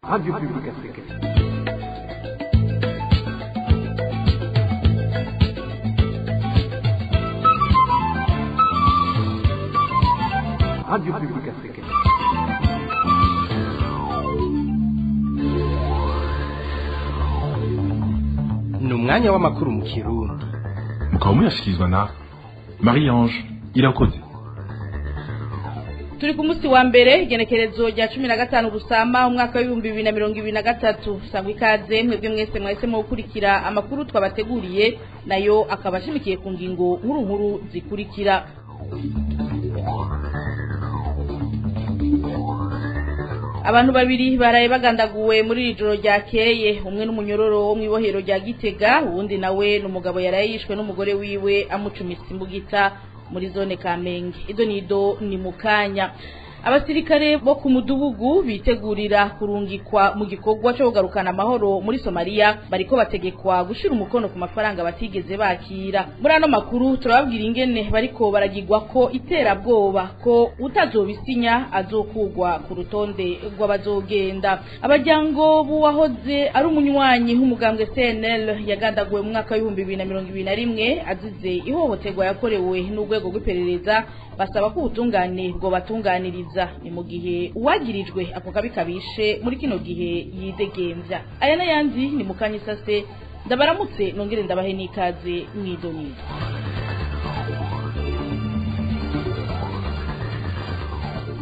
Radio Publique Africaine. Radio Publique Africaine. Ni umwanya w'amakuru mu Kirundi. Mukaba muyashyikirizwa na Marie Ange Irakoze. Turi ku munsi wa mbere, igenekerezo rya 15 Rusama umwaka wa 2023. Sangwa ikaze mwebwe mwese mwahisemo gukurikira amakuru twabateguriye, nayo akaba ashimikiye ku ngingo nkuru nkuru zikurikira. Abantu babiri baraye bagandaguwe muri iri joro ryakeye, umwe n'umunyororo wo mw'ibohero rya Gitega, uwundi nawe n'umugabo yaraye yishwe n'umugore wiwe amucumise imbugita muri zone Kamenge. Ido nido ni mukanya. Abasirikare bo ku mudugudu bitegurira kurungikwa mu gikorwa cyo kugarukana amahoro muri Somalia bariko bategekwa gushira umukono ku mafaranga batigeze bakira. Muri ano makuru turababwira ingene bariko baragirwa ko iterabwoba ko utazobisinya azokugwa ku rutonde rw'abazogenda. Abajyango buwahoze ari umunywanyi w'umugambwe CNL yagandaguwe mu mwaka wa 2021 azize ihohoterwa yakorewe n'urwego rw'iperereza, basaba ko ubutungane bwo batunganiriza. Ni mu gihe uwagirijwe ako kabi kabishe muri kino gihe yidegemvya. Aya n'ayandi ni mukanya isase. Ndabaramutse nongere ndabahe n'ikaze mwidonido.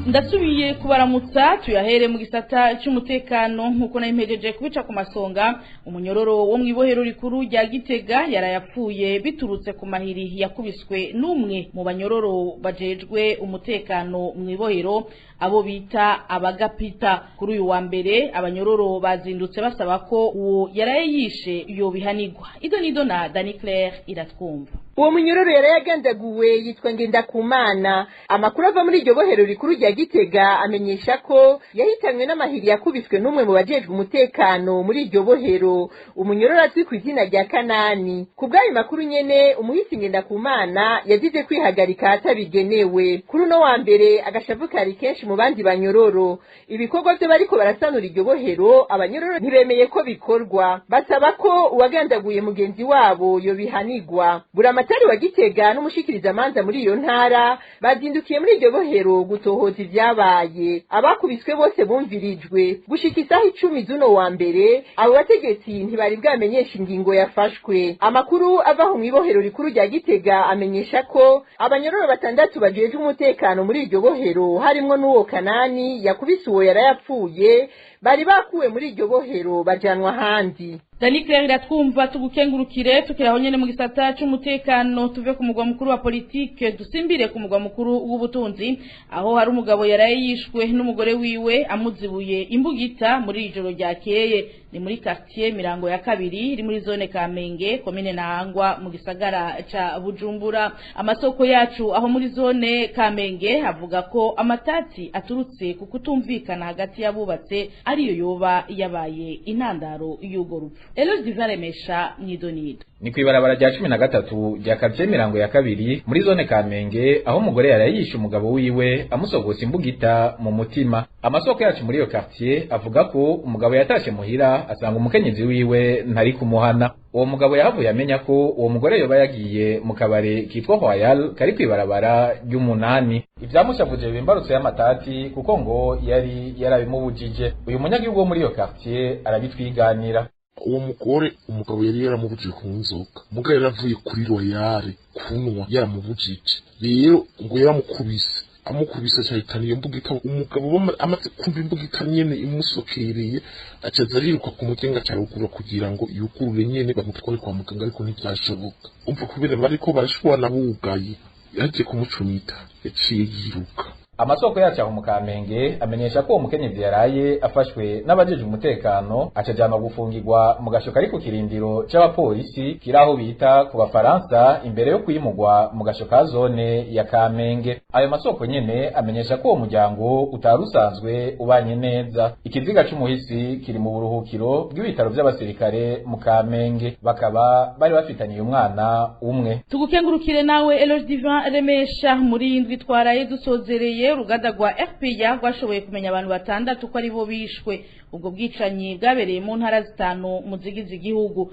Ndasubiye kubaramutsa, tuyahere mu gisata cy'umutekano. Nkuko narimpejeje kubica ku masonga, umunyororo wo mw'ibohero rikuru rya Gitega yarayapfuye biturutse ku mahiri yakubiswe n'umwe mu banyororo bajejwe umutekano mw'ibohero, abo bita abagapita. Kuri uyu wa mbere abanyororo bazindutse basaba ko uwo yaraye yishe yobihanirwa. Ido nido na Dani Claire Iratwumva. Uwo munyororo yarayagandaguwe yitwa Ngendakumana. Amakuru ava muri iryo bohero rikuru rya Gitega amenyesha ko yahitanywe n'amahiri yakubiswe n'umwe mu bajejwe umutekano muri iryo bohero, umunyororo azwi ku izina rya Kanani. Ku bw'ayo makuru nyene, umuhisi Ngendakumana yazize kwihagarika atabigenewe. Kuri uno wa mbere agashavu kari kenshi mu bandi banyororo. Ibikorwa vyo bariko barasanura iryo bohero, abanyororo ntibemeye ko bikorwa, basaba ko uwagandaguye mugenzi wabo yobihanigwa. Buramatari wa Gitega n'umushikirizamanza muri iyo ntara bazindukiye muri iryo bohero gutohoza ivyabaye. Abakubiswe bose bumvirijwe. Gushika isaha 10 z'uno wa mbere, abo bategetsi ntibari bwamenyesha ingingo yafashwe. Amakuru avaho mw'ibohero rikuru rya Gitega amenyesha ko abanyororo batandatu bajejwe umutekano muri iryo bohero, harimwo n'uwo Kanani yakubise uwo yarayapfuye, bari bakuwe muri iryo bohero bajanwa ahandi. Dani Claire Iratwumva, tugukengurukire. Tukiraho nyene mu gisata c'umutekano, tuve ku mugwa mukuru wa politike dusimbire ku mugwa mukuru w'ubutunzi, aho hari umugabo yaraye yishwe n'umugore wiwe amuzibuye imbugita muri ijoro ryakeye. Ni muri quartier Mirango ya kabiri iri muri zone Kamenge, komine Ntahangwa, mu gisagara ca Bujumbura. Amasoko yacu aho muri zone Kamenge avuga ko amatati aturutse ku kutumvikana hagati y'abubatse ariyo yoba yabaye intandaro y'urwo rupfu. Eloge Divaremesha mwidonido. Ni kw'ibarabara rya 13 rya quartier Mirango ya kabiri muri zone Kamenge, aho umugore yarayishe umugabo wiwe amusogose imbugita mu mutima. Amasoko yacu muri iyo quartier avuga ko umugabo yatashe muhira asanga umukenyezi wiwe ntari kumuhana. Uwo mugabo yahavuye amenya ko uwo mugore yoba yagiye mu kabare kitwa Royal kari kw'ibarabara ry'umunani. Ivyamushavuje bimbarutse y'amatati kuko ngo yari yarabimubujije. Uyu munyagihugu wo muri iyo quartier arabitwiganira. Uwo mugore umugabo yari yaramubujije kunywa inzoga, mugabo yaravuye kuri Royal kunywa yaramubujije, rero ngo yaramukubise, amukubise acahitana iyo mbugita. Umugabo amaze kumva imbugita nyene imusokereye, acaza ariruka ku muryango acarugura kugira ngo yugurure nyene bamutware kwa muganga, ariko ntivyashoboka. Umva, kubera bariko barashwana bugaye, yagiye kumucumita yaciye yiruka. Amasoko yacu aho mu Kamenge amenyesha ko uwo mukenyezi yaraye afashwe n'abajejwe umutekano, acajanwa gufungirwa mu gasho kari ku kirindiro c'abapolisi kiri aho bita ku Bafaransa, imbere yo kwimurwa mu gasho ka zone ya Kamenge. Ayo masoko nyene amenyesha ko uwo muryango utari usanzwe ubanye neza. Ikiziga c'umuhisi kiri mu buruhukiro bw'ibitaro vy'abasirikare mu Kamenge, bakaba bari bafitaniye umwana umwe. Tugukengurukire nawe Eloge Divin Remesha. Muri indwi twaraye dusozereye bwakeye, uruganda rwa RPA rwashoboye kumenya abantu batandatu ko ari bo bishwe. Ubwo bwicanyi bwabereye mu ntara zitanu mu zigize igihugu.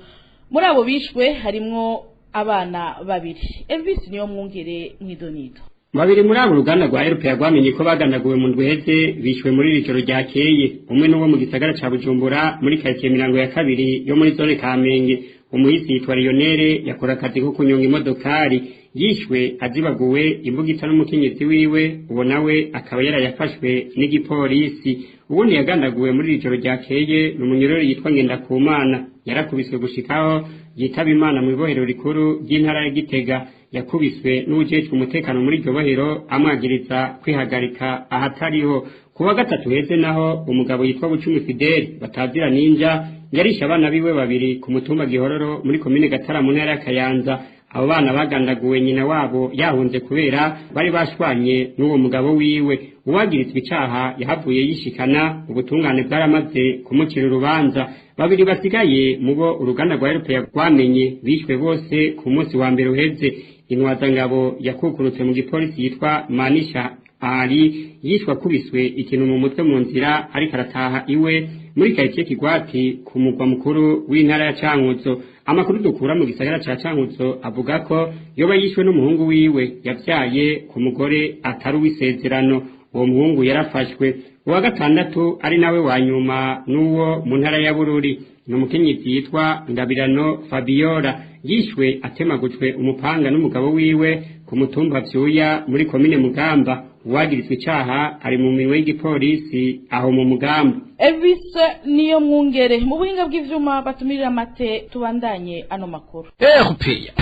Muri abo bishwe harimwo abana babiri. Elvis niyo mwungere mwidonido. Babiri muri abo uruganda rwa RPA rwamenye ko bagandaguwe mu ndwi bishwe muri iri joro ryakeye. Umwe n'uwo mu gisagara ca Bujumbura muri quartier Mirango ya kabiri yo muri zone Kamenge. Umuhisi yitwa Lionel, yakora akazi ko kunyonga imodokari, yishwe azibaguwe imbugita n'umukenyezi wiwe, uwo nawe akaba yarayafashwe n'igipolisi. Ubundi yagandaguwe muri iri joro ryakeye ni umunyororo yitwa Ngendakumana, yarakubiswe gushikaho yitaba Imana mu ibohero rikuru ry'intara ya Gitega. Yakubiswe n'uwujejwe umutekano muri iryo bohero amwagiriza kwihagarika ahatariho. Ku wa gatatu heze naho, umugabo yitwa Bucumi Fidele batazira Ninja yarishe abana biwe babiri ku mutumba Gihororo muri komine Gatara mu ntara ya Kayanza. Abo bana bagandaguwe nyina wabo yahunze kubera bari bashwanye n'uwo mugabo wiwe. Uwagirizwa icaha yahavuye yishikana, ubutungane bwaramaze kumucira urubanza. Babiri basigaye mubo uruganda rwa RPA rwamenye bishwe bose ku munsi wa mbere uheze. Intwazangabo yakukurutse mu gipolisi yitwa Manisha Ali yishwe akubiswe ikintu mu mutwe mu nzira ariko arataha iwe muri quartier Kigwati ku mugwa mukuru w'intara ya Cankuzo. Amakuru dukura mu gisagara ca Cankuzo avuga ko yoba yishwe n'umuhungu wiwe yavyaye ku mugore atari uw'isezerano. Uwo muhungu yarafashwe. Uwa gatandatu ari nawe wa nyuma n'uwo mu ntara ya Bururi, ni umukenyezi yitwa Ngabirano Fabiola, yishwe atemagujwe umupanga n'umugabo wiwe ku mutumba Vyuya muri komine Mugamba. Uwagirizwa icaha ari mu minwe y'igipolisi aho mu Mugamba. Elvis niyo mwungere mu buhinga bw'ivyuma batumirira amate. Tubandanye ano makuru. RPA.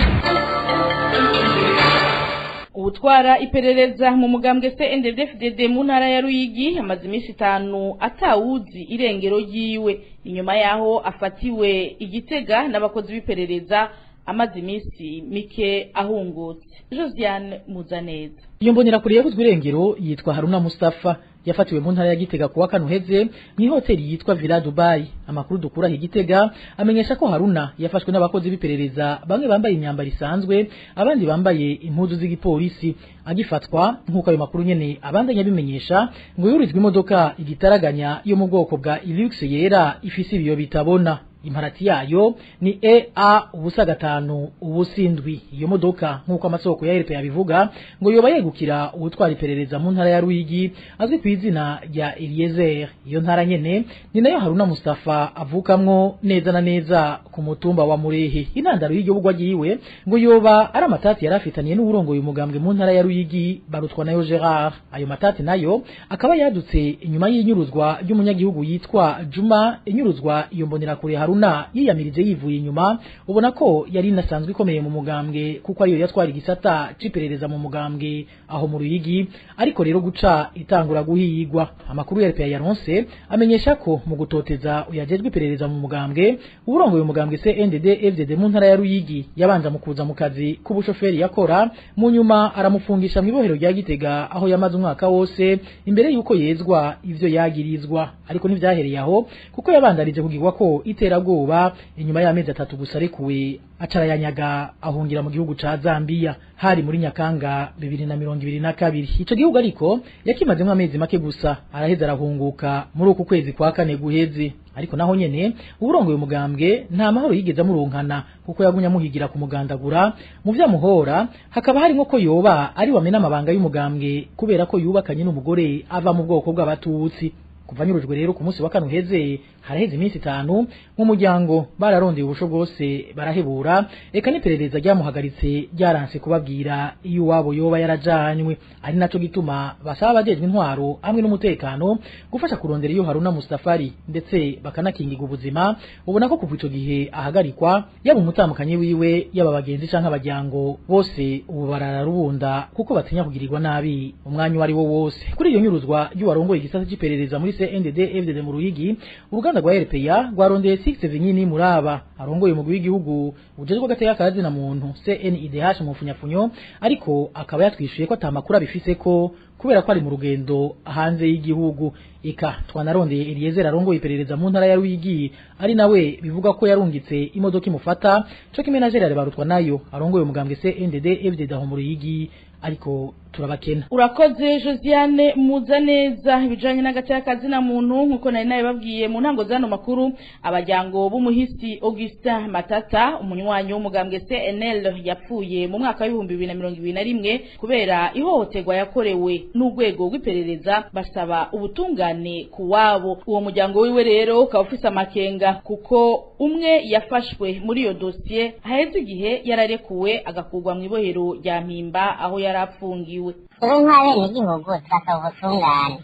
Ubutwara iperereza mu mugambwe CNDD-FDD mu ntara ya Ruyigi amaze iminsi 5 atawuzi irengero ryiwe, inyuma yaho afatiwe igitega n'abakozi b'iperereza amaze iminsi mike ahungutse. Josiane Muzaneza. Iyo mbonera kure yabuzwe irengero yitwa Haruna Mustafa, yafatiwe mu ntara ya Gitega kuwa kane uheze mw'ihoteli yitwa Villa Dubai. Amakuru dukura i Gitega amenyesha ko Haruna yafashwe n'abakozi b'iperereza, bamwe bambaye imyambaro isanzwe, abandi bambaye impuzu z'igipolisi. Agifatwa, nk'uko ayo makuru nyene abandanya bimenyesha, ngo yurizwe imodoka igitaraganya yo mu bwoko bwa Hilux yera ifise ibiyo bitabona, imparati yayo ni EA 057. Iyo modoka, nk'uko amasoko ya RP yabivuga, ngo yoba yegukira uwutwara iperereza mu ntara ya Ruyigi azwi ku izina rya Eliezer. Iyo ntara nyene ni nayo Haruna Mustafa avukamwo, neza na neza ku mutumba wa Murehe. Intandaro y'iryo bugwa ryiwe ngo yoba ari amatati yari afitaniye n'uwurongoye umugambwe mu ntara ya Ruyigi, Barutwa nayo Gerard. Ayo matati nayo akaba yadutse inyuma y'inyuruzwa ry'umunyagihugu yitwa Juma, inyuruzwa iyo mbonerakure Haruna yiyamirije yivuye inyuma. Ubona ko yari inasanzwe ikomeye mu mugambwe kuko ariyo yatwara igisata c'iperereza mu mugambwe aho mu Ruyigi, ariko rero guca itangura guhigwa. Amakuru ya RPA yaronse amenyesha ko mu gutoteza uyajejwe iperereza mu mugambwe, uburongoye umugambwe CNDD FDD mu ntara ya Ruyigi yabanza mu kuza mu kazi k'ubushoferi yakora, mu nyuma aramufungisha mu ibohero rya Gitega aho yamaze umwaka wose imbere yuko yezwa ivyo yagirizwa. Ariko ntivyahereye aho, kuko yabandanije kugirwa ko iterabwoba. Inyuma y'amezi 3 gusa arekuwe, acarayanyaga ahungira mu gihugu ca Zambia, hari muri Nyakanga 2022. Ico gihugu ariko yakimazemwo amezi make gusa, araheza arahunguka muri uku kwezi kwa kane guheze. Ariko naho nyene uburongoye umugambwe nta mahoro yigeze amuronkana, kuko yagumye amuhigira kumugandagura. Mu vyamuhora hakaba harimo ko yoba ari wamena amabanga y'umugambwe kubera ko yubakanye n'umugore ava mu bwoko bw'abatutsi. Kuva nyurujwe rero ku munsi wa kane uheze, haraheze iminsi 5. Mu muryango bararondeye ubusho bwose barahebura, eka n'iperereza ryamuhagaritse ryaranse kubabwira iyo uwabo yoba yarajanywe, ari naco gituma basaba abajejwe intwaro hamwe n'umutekano gufasha kurondera iyo Haruna Mustafari, ndetse bakanakingirwa ubuzima. Ubona ko kuva ico gihe ahagarikwa, yaba umutandukanye wiwe, yaba abagenzi canke abajyango, bose ubu barara rubunda kuko batinya kugirirwa nabi umwanya uwo ari wo wose. Kuri iyo nyuruzwa ry'uwarongoye igisata c'iperereza muri CNDD FDD mu Ruyigi, uruganda rwa RPA rwarondeye Six Vinyini Muraba arongoye umugwi w'igihugu ujejwe agateka kazina muntu CNIDH mu funyafunyo, ariko akaba yatwishuye ko atamakuru abifise ko kubera ko ari mu rugendo hanze y'igihugu. Eka twanarondeye Eliezer arongoye iperereza mu ntara ya Ruyigi, ari nawe bivuga ko yarungitse imodoka imufata, co kimwe na Gerard Barutwa nayo arongoye umugambwe CNDD FDD aho mu Ruyigi, Ariko turabakena. Urakoze Josiane Muzaneza. Ibijanye n'agateka na muntu, nkuko nari nabibabwiye mu ntango zano makuru, abajyango b'umuhisi Augustin Matata, umunywanyi w'umugambwe CNL yapfuye mu mwaka wa 2021 kubera ihohoterwa yakorewe n'urwego rw'iperereza, basaba ubutungane kuwabo. Uwo muryango wiwe rero ukaba ufise amakenga kuko umwe yafashwe muri iyo dossier haheze igihe yararekuwe agakurwa mu ibohero rya Mpimba aho yarapfungiwe. Turi nk'abenegihugu turasaba ubutungane,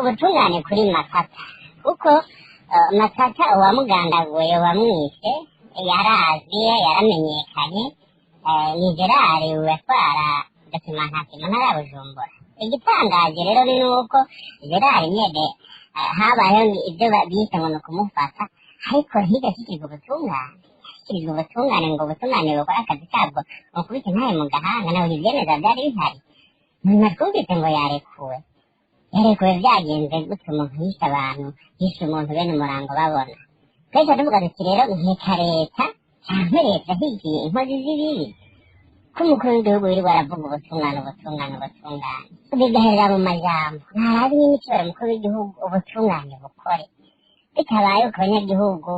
ubutungane kuri Matata, kuko Matata uwamugandaguye, uwamwishe yarazwi, yaramenyekanye, ni Gerard yatwara Gasimantazi mu ntara ya Bujumbura. Igitangaje rero ni uko Gerard nyene habayeho ibyo bise ngo ni ukumufata, ariko ntigashyikirizwe ubutungane, ashyikirizwe ubutungane ngo ubutungane bukore akazi kabwo, bukubite intahe mu gahanga. Nawe ivyemeza vyari bihari, nyuma twumvise ngo yarekuwe. Yarekuwe vyagenze gute? Umuntu yishe abantu, yishe umuntu bene umurango babona. Twese tuvuga tuti rero nkeka leta canke leta higiye inkozi z'ibibi, ko umukuru w'igihugu wirirwa aravuga ubutungane, ubutungane, ubutungane, bigaherera mu majambo. Ntarabi n'imicibaro umukuru w'igihugu, ubutungane bukore, bitabaye ku banyagihugu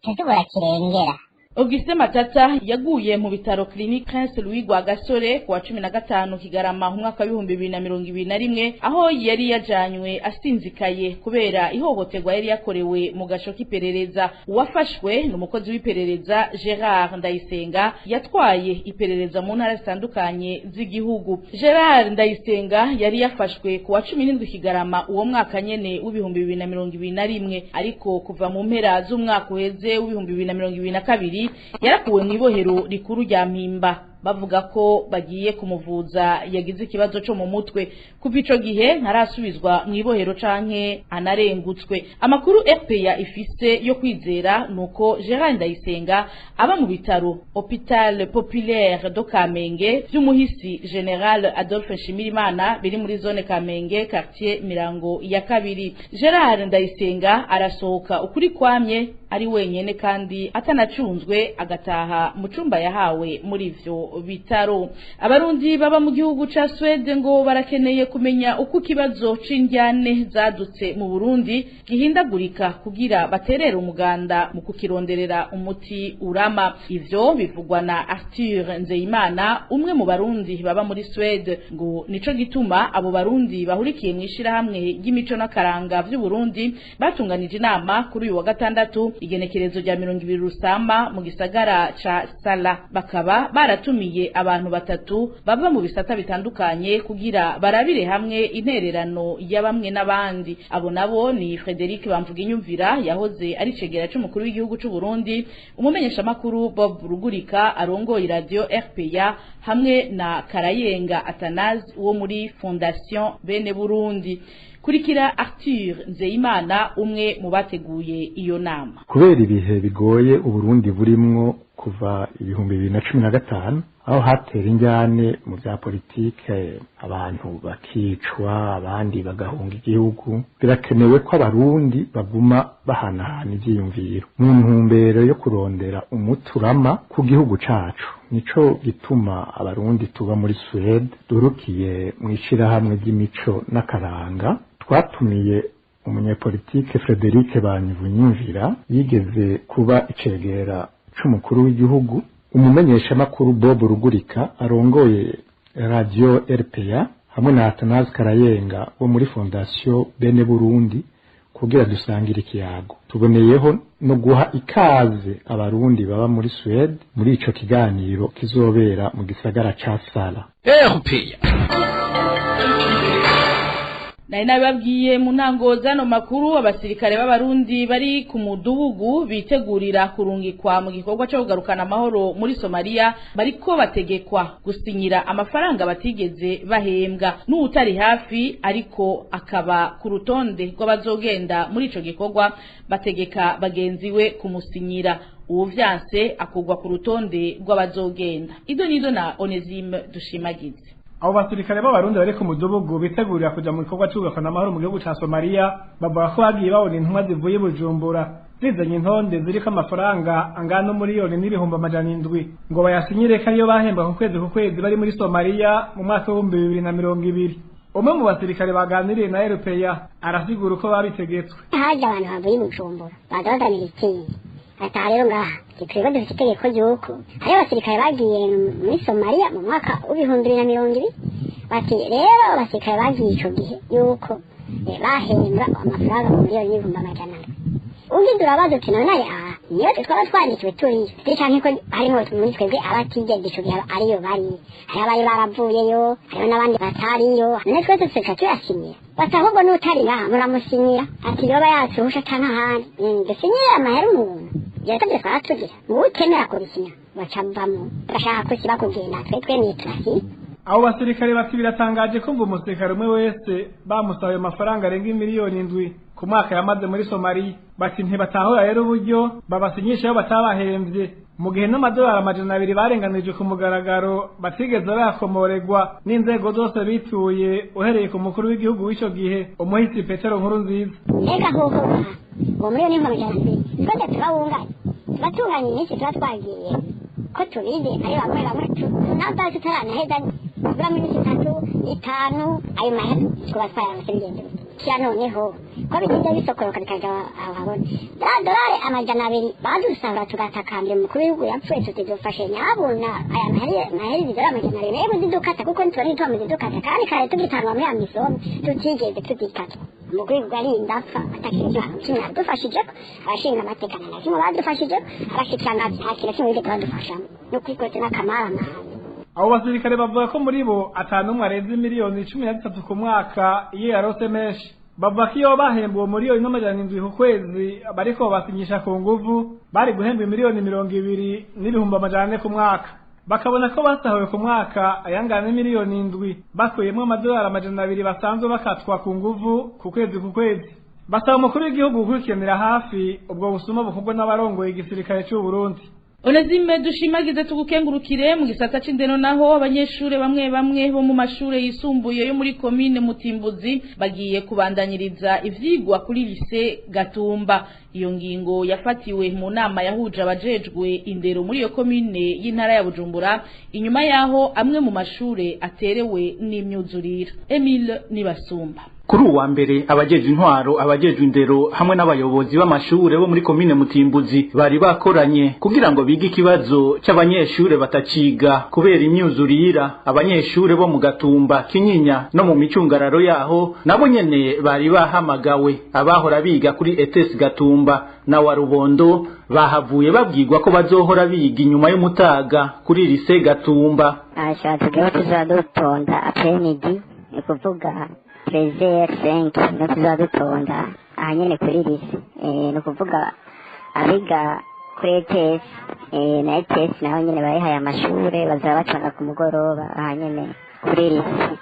tubura kirengera. Augustin Matata yaguye mu bitaro Clinique Prince Louis Rwagasore kuwa 15 Kigarama umwaka wa 2021, aho yari yajanywe asinzikaye kubera ihohoterwa yari yakorewe mu gasho k'iperereza. Uwafashwe n'umukozi w'iperereza Gerard Ndayisenga, yatwaye iperereza mu ntara zitandukanye z'igihugu. Gerard Ndayisenga yari yafashwe kuwa 17 Kigarama uwo mwaka nyene w'2021, ariko kuva mu mpera z'umwaka uheze w'2022 yarakuwe mu ibohero rikuru rya Mpimba, bavuga ko bagiye kumuvuza yagize ikibazo cyo mu mutwe. Kuva ico gihe ntarasubizwa mu ibohero canke anarengutswe. Amakuru RPA ifise yo kwizera nuko Gerard Ndayisenga aba mu bitaro Hôpital Populaire do Kamenge vy'umuhisi General Adolphe Nshimirimana biri muri zone Kamenge, quartier Mirango ya kabiri. Gerard Ndayisenga arasohoka ukuri kwamye ari wenyene kandi atanacunzwe, agataha mu cumba yahawe muri ivyo bitaro. Abarundi baba mu gihugu ca Swede ngo barakeneye kumenya uko ikibazo c'indyane zadutse mu Burundi gihindagurika kugira baterere umuganda mu kukironderera umuti urama. Ivyo bivugwa na Arthur Nzeyimana, umwe mu barundi baba muri Swede. Ngo nico gituma abo barundi bahurikiye mu ishirahamwe ry'imico n'akaranga vy'u Burundi batunganije inama kuri uyu wa gatandatu, igenekerezo rya 20 Rusama, mu gisagara ca Sala. Bakaba baratumiye abantu batatu bava mu bisata bitandukanye kugira barabire hamwe intererano ya bamwe n'abandi. Abo nabo ni Frederic Bamvuginyumvira, yahoze ari cegera c'umukuru w'igihugu c'u Burundi, umumenyesha makuru Bob Rugurika arongoye radio RPA, hamwe na Karayenga Athanase wo muri Fondation Bene Burundi. Kurikira Arthur Nzeyimana, umwe mu bateguye iyo nama. Kubera ibihe bigoye Uburundi burimwo kuva 2015, aho hatera injyane mu bya politike, abantu bakicwa, abandi bagahunga igihugu, birakenewe ko abarundi baguma bahanahana ivyiyumviro mu ntumbero yo kurondera umuturama ku gihugu cacu. Nico gituma abarundi tuba muri Suwede durukiye mu ishirahamwe ry'imico n'akaranga twatumiye umunyepolitike Frederic Banyivunyumvira, yigeze kuba icegera c'umukuru w'igihugu, umumenyeshamakuru Bob Rugurika arongoye radio RPA, hamwe na Athanase Karayenga wo muri Fondation Bene Burundi, kugira dusangire ikiyago. Tuboneyeho no guha ikaze abarundi baba muri Suwede muri ico kiganiro kizobera mu gisagara ca Sala. RPA. Nari nabibabwiye mu ntango zano makuru, abasirikare b'abarundi bari ku mudugudu bitegurira kurungikwa mu gikorwa cyo kugarukana amahoro muri Somalia bariko bategekwa gusinyira amafaranga batigeze bahembwa. N'utari hafi ariko akaba ku rutonde rw'abazogenda muri ico gikorwa, bategeka bagenzi we kumusinyira, uwo vyanse akugwa ku rutonde rw'abazogenda. Ido nido na Onesime Dushimagize. Abo basirikare b'abarundi bari ku mudugudu bitegurira kuja mu gikorwa c'ugugarukana amahoro mu gihugu ca Somalia bavuga ko bagiye babona intumwa zivuye i Bujumbura zizanye intonde ziriko amafaranga angana 1,700,000 ngo bayasinyire ko ariyo bahembwa ku kwezi ku kwezi bari muri Somalia mu mwaka w'2020. Umwe mu basirikare baganiriye na RPA arasigura uko babitegetswe. Haje abantu bavuye i Bujumbura baza bazanira ikinyi, ata rero ngaha twebwe dufite itegeko ry'uko hariho abasirikare bagiye muri Somalia mu mwaka w'2020, bati rero abasirikare bagiye ico gihe yuko bahembwa amafaranga 1,700,000. Ugize urabaza uti none aya niyo twaba twandikiwe turiyo canke ko harimo muri twebwe abatigeze ico gihe ariyo bari, hari abari baravuyeyo, hariho n'abandi batariyo, none twese tuca tuyasinyira. Bati ahubwo n'utari ngaha muramusinyira, ati yoba yasuhusha canke ahandi dusinyire amahera umuntu ivyo twaba tugira uwutemera kubisinya baca bavamwo bashaka kusiba kugenda twe twemeye turasinya. Abo basirikare bati biratangaje kumva umusirikare umwe wese bamusabe amafaranga arenga 7,000,000 ku mwaka yamaze muri Somalia. Bati ntibatahura rero uburyo babasinyisha aho batabahemvye, mu gihe n'amadolari 200 barenganije ku mugaragaro batigeze bayakomoregwa n'inzego zose bituye, uhereye ku mukuru w'igihugu w'ico gihe umuhisi Petero Nkurunziza. Mbega hoho uwo 1,200,000 twese turabunganye tubatunganye iminsi tuba twagiye ko tubizi ari bamwe bamwe nawe tutaranaheza tugura muri 3 5 ayo mahera tuba twayaronse bigende kira noneho ko bigenda bisokoroka bikaja aho habona dolari 200 badusahura tugatakambira umukuru w'igihugu yapfuye tutidufashe nyabuna aya mahera idolari 200 nayo muzidukata kuko ntitwari ntitwamuzidukata kandi kare tugitangwa muri amisom tutigeze tudikata. Umukuru w'igihugu arinda apfa atakintu kimwe adufashijeko, abashinga amateka nta kimwe badufashijeko, abashikiranganji nta kintu kimwe bigeze badufashamo, no kwikotse n'akamaramaza. Abo basirikare bavuga ko muri bo atanumwe arenze 13,000,000 ku mwaka iyo yarose menshi. Bavuga ko iyo bahembwa 1,700,000 ku kwezi bariko basinyisha ku nguvu bari guhembwa 20,400,000 ku mwaka. Bakabona ko basahuwe ku mwaka ayangana 7,000,000 bakuyemwo amadolari 200 basanzwe bakatwa ku nguvu ku kwezi ku kwezi. Basaba umukuru w'igihugu gukurikiranira hafi ubwo busuma bukorwa n'abarongoye igisirikare c'u Burundi. Onezime dushimagize tugukengurukire. Mu gisata c'indero naho abanyeshure bamwe bamwe bo mu mashure yisumbuye yo muri komine Mutimbuzi bagiye kubandanyiriza ivyigwa kuri lycée Gatumba. Iyo ngingo yafatiwe mu nama yahuje abajejwe indero muri iyo komine y'intara ya Bujumbura, inyuma yaho amwe mu mashure aterewe n'imyuzurira. Emile Nibasumba. Kuri uwa mbere abajeje intwaro, abajeje indero hamwe n'abayobozi b'amashure bo muri komine Mutimbuzi bari bakoranye kugira ngo bige ikibazo c'abanyeshure bataciga kubera imyuzurira. Abanyeshure bo mu Gatumba, Kinyinya no mu micungararo yaho nabo nyene bari bahamagawe. Abahora biga kuri ETS Gatumba na Warubondo bahavuye babwirwa ko bazohora biga inyuma y'umutaga kuri lycée Gatumba. Asha tuzadutonda après-midi, ni kuvuga 13h05 no tuzadutonda aha nyene kuri lycée, ni ukuvuga abiga kuri ETS na ETS naho nyene bayihaye amashure bazaba batonda ku mugoroba aha nyene kuri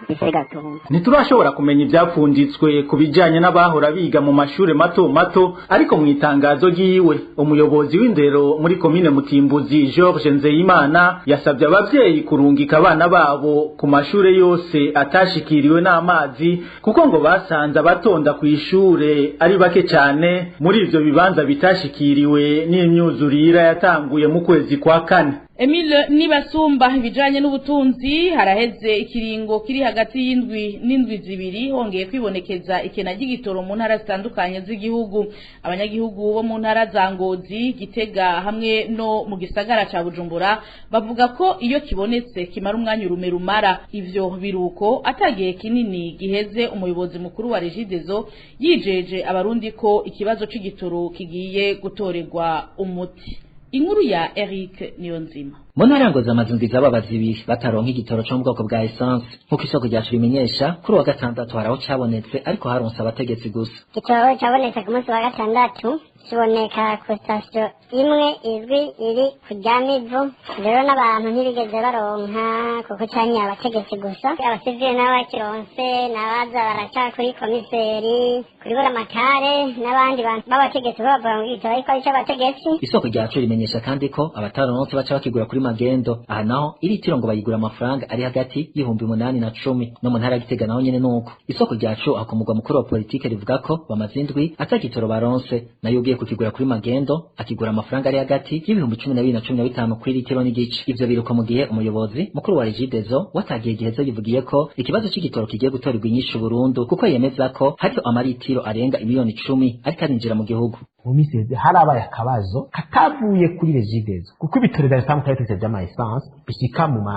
lycée Gatumba. Ntiturashobora kumenya ivyapfunditswe ku bijanye n'abahora biga mu mashure mato mato, ariko mu itangazo ryiwe umuyobozi w'indero muri komine Mutimbuzi George Nzeyimana yasabye abavyeyi kurungika abana babo ku mashure yose atashikiriwe n'amazi, kuko ngo basanze abatonda kw'ishure ari bake cane muri ivyo bibanza bitashikiriwe n'imyuzurira yatanguye mu kwezi kwa kane. Emile Nibasumba. Ibijanye n'ubutunzi, haraheze ikiringo kiri hagati y'indwi n'indwi zibiri hongeye kwibonekeza ikena ry'igitoro mu ntara zitandukanye z'igihugu. Abanyagihugu bo mu ntara za Ngozi, Gitega hamwe no mu gisagara ca Bujumbura bavuga ko iyo kibonetse kimara umwanya urume rumara. Ivyo biruko atagiye kinini giheze umuyobozi mukuru wa Regideso yijeje abarundi ko ikibazo c'igitoro kigiye gutorerwa umuti. Inkuru ya Eric Niyonzima. Mu ntara ya Ngozi amazu ndwi z'ababazi ibiri bataronka igitoro co mu bwoko bwa essence, nk'uko isoko ryacu rimenyesha. Kuri uwa gatandatu hari aho cabonetse, ariko haronse abategetsi gusa. Igitoro cabonetse ku munsi wa gatandatu, kiboneka ku sitasiyo imwe izwi iri ku Ryamivu. Rero n'abantu ntibigeze baronka kuko canye abategetsi gusa, abasivile nabo bakironse n'abaza baraca kuri komiseri, kuri buramatare n'abandi bantu b'abategetsi bo bavuga ngo igitoro ariko ari ic'abategetsi. Isoko ryacu rimenyesha kandi ko abataronse baca bakigura kuri magendo. Aha naho iritiro ngo bayigura amafaranga ari hagati y'8,000 na 10. No mu ntara ya Gitega naho nyene nuko. Isoko ryacu akomugwa mukuru wa politike rivuga ko bamaze indwi atagitoro baronse, nayo ugiye kukigura kuri magendo akigura amafaranga ari hagati y'12,000 na 15 kuri litiro n'igice. Ivyo biruko mu gihe umuyobozi mukuru wa Regideso watagiye gihezo yivugiye ko ikibazo c'igitoro kigiye gutorerwa inyishu burundu, kuko yemeza ko hariho amaritiro arenga imiliyoni 10 ariko arinjira mu gihugu. Mu minsi iheze harabaye akabazo katavuye kuri Regideso, kuko ibitoro vya bisanzwe twari dufise vy'ama essence bishika mu ma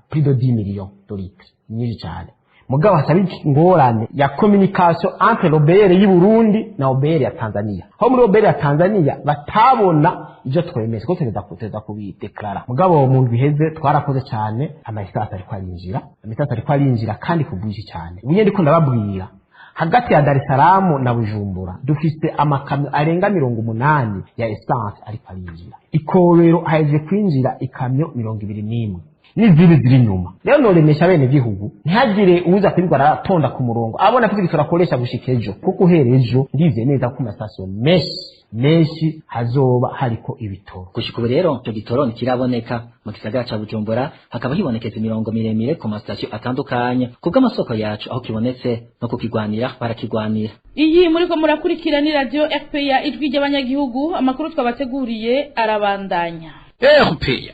plus de 10 millions de litres, nyinshi cane. Mugabo hasaba ingorane ya communication entre l'OBR y'i Burundi na OBR ya Tanzania. Aho muri OBR ya Tanzania batabona ivyo twemeza ko tugeza kubideklara. Mugabo mu ndwi iheze twarakoze cane, ama essence ariko arinjira, ama essence ariko arinjira kandi ku bwinshi cane. Ubu nyene ndiko ndababwira, hagati ya Dar es Salaam na Bujumbura dufise amakamyo arenga 80 ya essence ariko arinjira. Ikobero haje kwinjira ikamyo 21 n'izindi ziri inyuma. Rero noremesha bene gihugu ntihagire uza kwirirwa aratonda ku murongo abona afite igitoro akoresha gushika ejo, kuko uhereye ejo ndizeye neza ko ku masitasiyo menshi menshi hazoba hariko ibitoro. Gushika ubu rero ico gitoro ntikiraboneka mu gisagara ca Bujumbura, hakaba hibonekeza imirongo miremire ku masitasiyo atandukanye. Kubw'amasoko yacu aho kibonetse no kukigwanira barakigwanira. Iyi muriko murakurikira ni radio RPA ijwi ry'abanyagihugu. Amakuru twabateguriye arabandanya. RPA.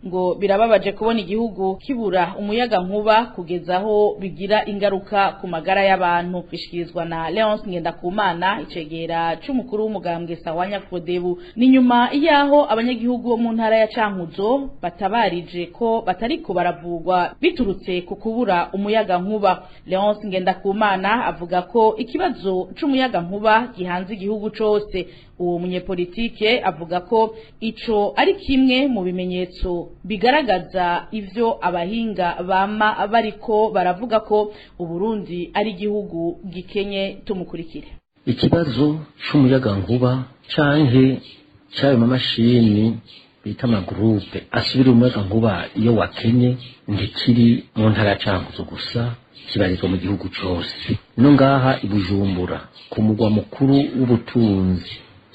Ngo birababaje kubona igihugu kibura umuyaga nkuba kugeza aho bigira ingaruka ku magara y'abantu. Bishikirizwa na Leonce Ngendakumana, icegera c'umukuru w'umugambwe Sawanya Frodebu. Ni nyuma yaho abanyagihugu bo mu ntara ya Cankuzo batabarije ko batariko baravugwa biturutse ku kubura umuyaga nkuba. Leonce Ngendakumana avuga ko ikibazo c'umuyaga nkuba gihanze igihugu cose. Uwo munyepolitike avuga ko ico ari kimwe mu bimenyetso bigaragaza ivyo abahinga bama bariko baravuga ko Uburundi ari igihugu gikenye. Tumukurikire. Ikibazo c'umuyaga nkuba canke c'ayo mamashini bita amagroupe asubira umuyaga nkuba iyo wakenye ntikiri mu ntara ya Cankuzo gusa, kibarizwa mu gihugu cose. No ngaha i Bujumbura ku mugwa mukuru w'ubutunzi,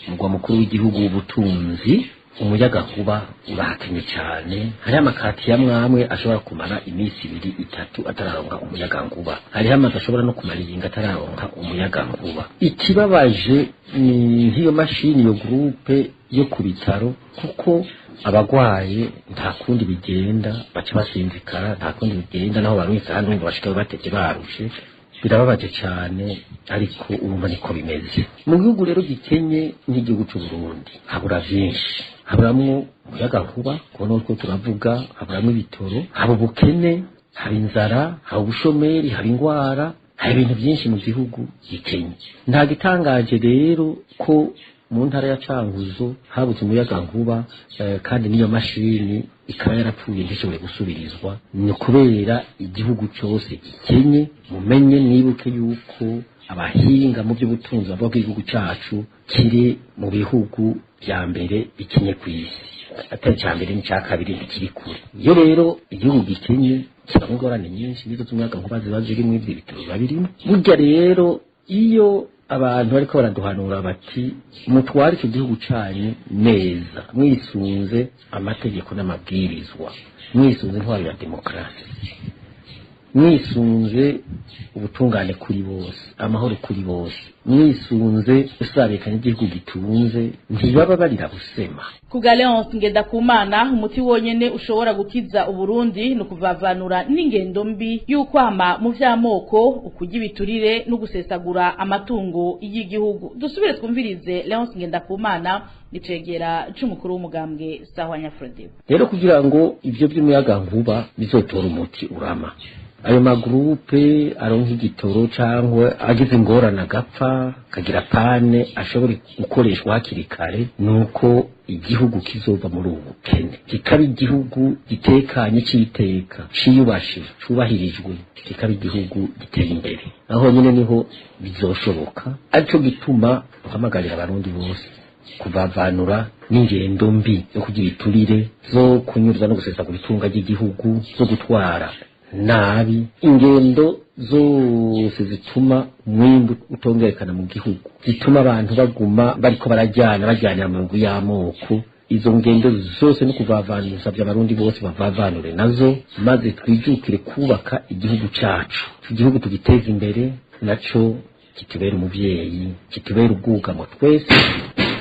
umugwa mukuru w'igihugu w'ubutunzi, umuyaga nkuba urahakenye cyane. Hariho amakati ya mwamwe ashobora kumara iminsi 2 3 atararonka umuyaga nkuba, hariho amazu ashobora no kumara iyinga atararonka umuyaga nkuba. Ikibabaje ni nk'iyo mashini iyo groupe yo ku bitaro, kuko abagwaye nta kundi bigenda baca basinzikara, nta kundi bigenda naho barumvise hano ngo bashika batevye barushe. Birababaje cyane, ariko urumva niko bimeze mu gihugu rero gikenye nk'igihugu c'u Burundi. Habura vyinshi, haburamwo umuyaga nkuba kubona utwo turavuga, haburamwo ibitoro, haba ubukene, haba inzara, haba ubushomeri, haba ingwara, haba ibintu byinshi mu gihugu gikenye. Nta gitangaje rero ko mu ntara ya Cankuzo habuze umuyaga nkuba, kandi n'iyo mashini ikaba yarapfuye ntishobore gusubirizwa. Ni kubera igihugu cyose gikenye. Mumenye mwibuke yuko abahinga mu by'ubutunzi bavuga ko igihugu cyacu kiri mu bihugu vya mbere bikenye ku isi, atari icya mbere n'icya kabiri ntikiri kure. Iyo rero igihugu gikenye kibamo ingorane nyinshi, nizo z'umuyaga nkuba ziba zirimo, ivyo bitoro biba birimo. Burya rero iyo abantu bariko baraduhanura bati mutware icyo gihugu canyu neza mwisunze amategeko n'amabwirizwa, mwisunze intwaro ya demokarasi, mwisunze ubutungane kuri bose, amahoro kuri bose, mwisunze usabikanye igihugu gitunze, ntibaba barira busema. Kubwa Leonce Ngendakumana, umuti wonyene ushobora gukiza Uburundi ni ukuvavanura n'ingendo mbi y'ukwama mu vy'amoko, ukurya ibiturire no gusesagura amatungo y'igihugu. Dusubire twumvirize Leonce Ngendakumana, nicegera c'umukuru w'umugambwe Sahwanya Frodebu. Rero kugira ngo ivyo vy'umuyaga nkuba bizotora umuti urama, ayo magrupe aronka igitoro cangwa agize ingorane agapfa kagira pane ashobore gukoreshwa hakiri kare, nuko igihugu kizova muri ubu bukene kikaba igihugu gitekanye, c'iteka, ciyubashe, cubahirijwe, kikaba igihugu giteye imbere. Aho nyine niho bizoshoboka. Arico gituma duhamagarira abarundi bose kuvavanura n'ingendo mbi zo kugira iturire, zo kunyuruza no gusesagura itunga ry'igihugu, zo gutwara nabi, ingendo zose zituma umwimbu utongerekana mu gihugu, zituma abantu baguma bariko barajyana bajyanira mu migwi y'amoko. Izo ngendo zose no kuvavanuza by'abarundi bose bavavanure nazo, maze twijukire kubaka igihugu cacu, igihugu tugiteza imbere, naco kitubera umuvyeyi, kitubera ubwugamo twese,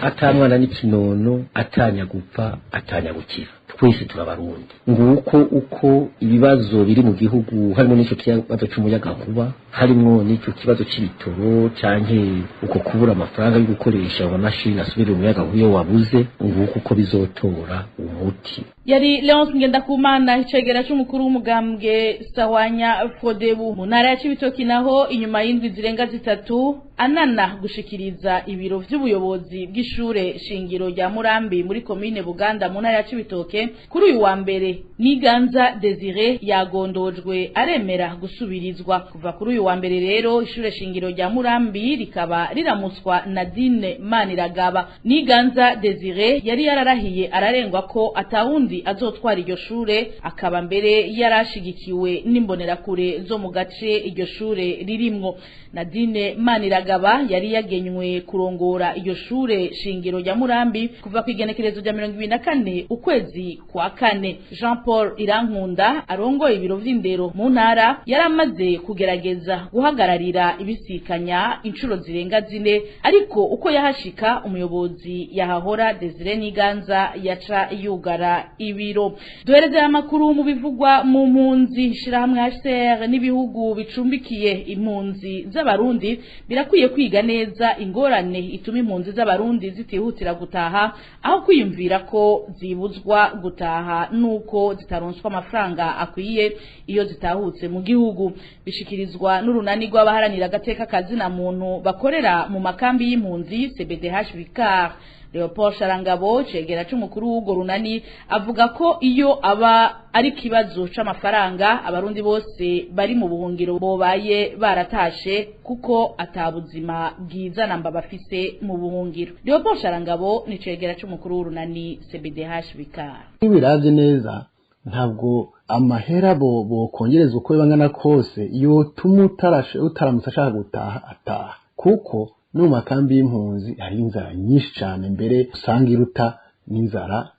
atamwana n'ikinono, atanya gupfa, atanya gukira, twese turabarundi. Nguko uko ibibazo biri mu gihugu, harimo n'ico kibazo c'umuyagankuba, harimo n'ico kibazo c'ibitoro canke uko kubura amafaranga yo gukoresha amamashini asubirira umuyagankuba iyo wabuze, nguko uko bizotora umuti. Yari Leonce Ngendakumana, icegera c'umukuru w'umugambwe Sawanya Frodebu. Mu ntara ya Cibitoki naho, inyuma y'indwi zirenga 3 anana gushikiriza ibiro vy'ubuyobozi bw'ishure shingiro rya Murambi muri komine Buganda mu ntara ya Cibitoke, kuri uyu wa mbere Niganza Desire yagondojwe aremera gusubirizwa. Kuva kuri uyu wa mbere rero ishure shingiro rya Murambi rikaba riramutswa Nadine Maniragaba. Niganza Desire yari yararahiye ararengwa ko atawundi azotwara iryo shure, akaba mbere yarashigikiwe n'imbonerakure zo mu gace iryo shure ririmwo. Nadine Maniragaba yari yagenywe kurongora iryo shure shingiro rya Murambi kuva ku igenekerezo rya 24 ukwezi kwa kane. Jean Paul Irankunda arongoye ibiro vy'indero mu ntara yaramaze kugerageza guhagararira ibisikanya inshuro zirenga 4, ariko uko yahashika umuyobozi yahahora Desire Niganza yaca yugara ibiro. Duhereze amakuru mu bivugwa mu mpunzi. Shirahamwe HCR n'ibihugu bicumbikiye impunzi z'abarundi birakwiye kwiga neza ingorane ituma impunzi z'abarundi zitihutira gutaha, aho kwiyumvira ko zibuzwa gutaha nuko zitaronswa amafaranga akwiye iyo zitahutse mu gihugu. Bishikirizwa n'urunani rw'abaharanira agateka kazina muntu bakorera mu makambi y'impunzi CBDH Vicar. Leopold Sharangabo, cegera c'umukuru w'ugo runani, avuga ko iyo aba ari kibazo c'amafaranga abarundi bose bari mu buhungiro bobaye baratashe, kuko atabuzima bwiza namba bafise mu buhungiro. Leopold Sharangabo ni cegera c'umukuru w'urunani CBDH Vicar. Ibiravye neza ntabwo amahera bo kongereza uko bangana kose yotuma utaramutse ashaka gutaha ataha, kuko no mu makambi y'impunzi hari inzara nyinshi cyane, mbere usanga iruta n'inzara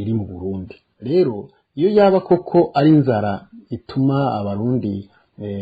iri mu Burundi. Rero iyo yaba koko ari inzara ituma abarundi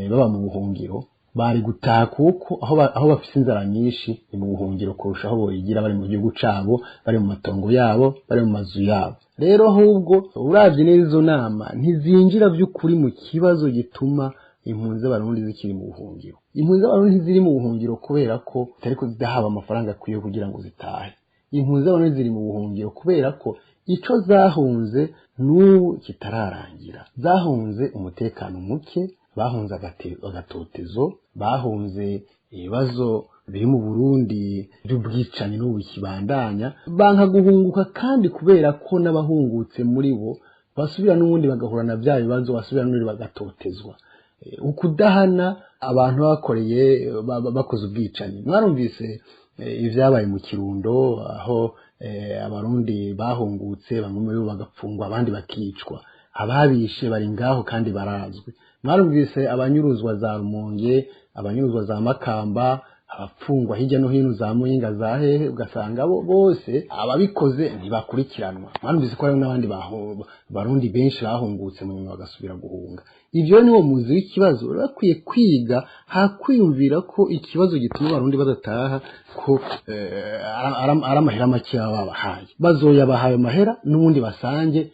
baba mu buhungiro, bari gutaha, kuko aho bafise inzara nyinshi ni mu buhungiro kurusha aho boyigira bari mu gihugu cabo, bari mu matongo yabo, bari mu mazu yabo. Rero ahubwo uravye neza izo nama ntizinjira vy'ukuri mu kibazo gituma impunzi z'abarundi zikiri mu buhungiro. Impunzi z'abarundi ziri mu buhungiro kubera ko zitariko zidahaba amafaranga akwiye kugira ngo zitahe. Impunzi z'abarundi ziri mu buhungiro kubera ko ico zahunze n'ubu kitararangira. Zahunze umutekano muke, bahunze agatotezo, bahunze ibibazo biri mu Burundi by'ubwicanyi n'ubu bikibandanya, banka guhunguka kandi kubera ko n'abahungutse muri bo basubira n'ubundi bagahura na bya bibazo, basubira n'ubundi bagatotezwa. Ukudahana abantu bakoreye bakoze ubwicanyi. Mwarumvise ivyabaye mu Kirundo, aho abarundi bahungutse bamwe muri bo bagapfungwa abandi bakicwa, ababishe bari ngaho kandi barazwi. Mwarumvise abanyuruzwa za Rumonge, abanyuruzwa za Makamba, abapfungwa hirya no hino za Muyinga za hehe, ugasanga bo bose ababikoze ntibakurikiranwa. Mwarumvise ko hariho n'abandi barundi benshi bahungutse mu nyuma bagasubira guhunga. Ivyo ni wo muzi w'ikibazo. Bakwiye kwiga hakwiyumvira ko ikibazo gituma abarundi badataha ko ari amahera make baba babahaye. Bazoyabahaye amahera n'ubundi basange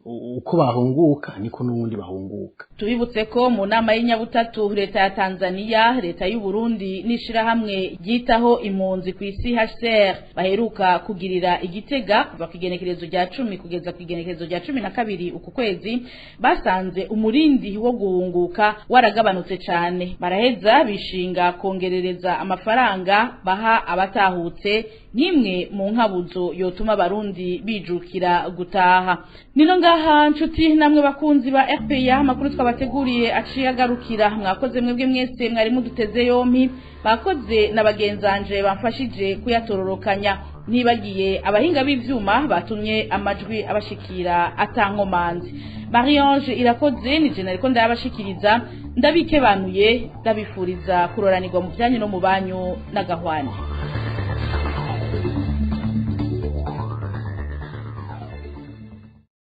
uko bahunguka niko n'ubundi bahunguka. Tubibutse ko mu nama y'inyabutatu leta ya Tanzania, leta y'u Burundi n'ishirahamwe ryitaho impunzi ku isi HCR baheruka kugirira igitega kuva ku igenekerezo rya 10 kugeza ku igenekerezo rya 12 uku kwezi, basanze umurindi wo guhunguka waragabanutse cyane. Baraheza bishinga kongerereza amafaranga baha abatahutse nk'imwe mu nkabuzo yotuma abarundi bijukira gutaha. Nino ngaha nshuti namwe bakunzi ba RPA, amakuru twabateguriye aciye agarukira. Mwakoze mwebwe mwese mwari muduteze yompi, bakoze na bagenzanje bamfashije kuyatororokanya, nibagiye abahinga b'ivyuma batumye amajwi abashikira atankomanzi. Marie-Ange Irakoze ni je nariko ndabashikiriza, ndabikebanuye, ndabifuriza kuroranirwa mu byanyu no mu banyu n'agahwane.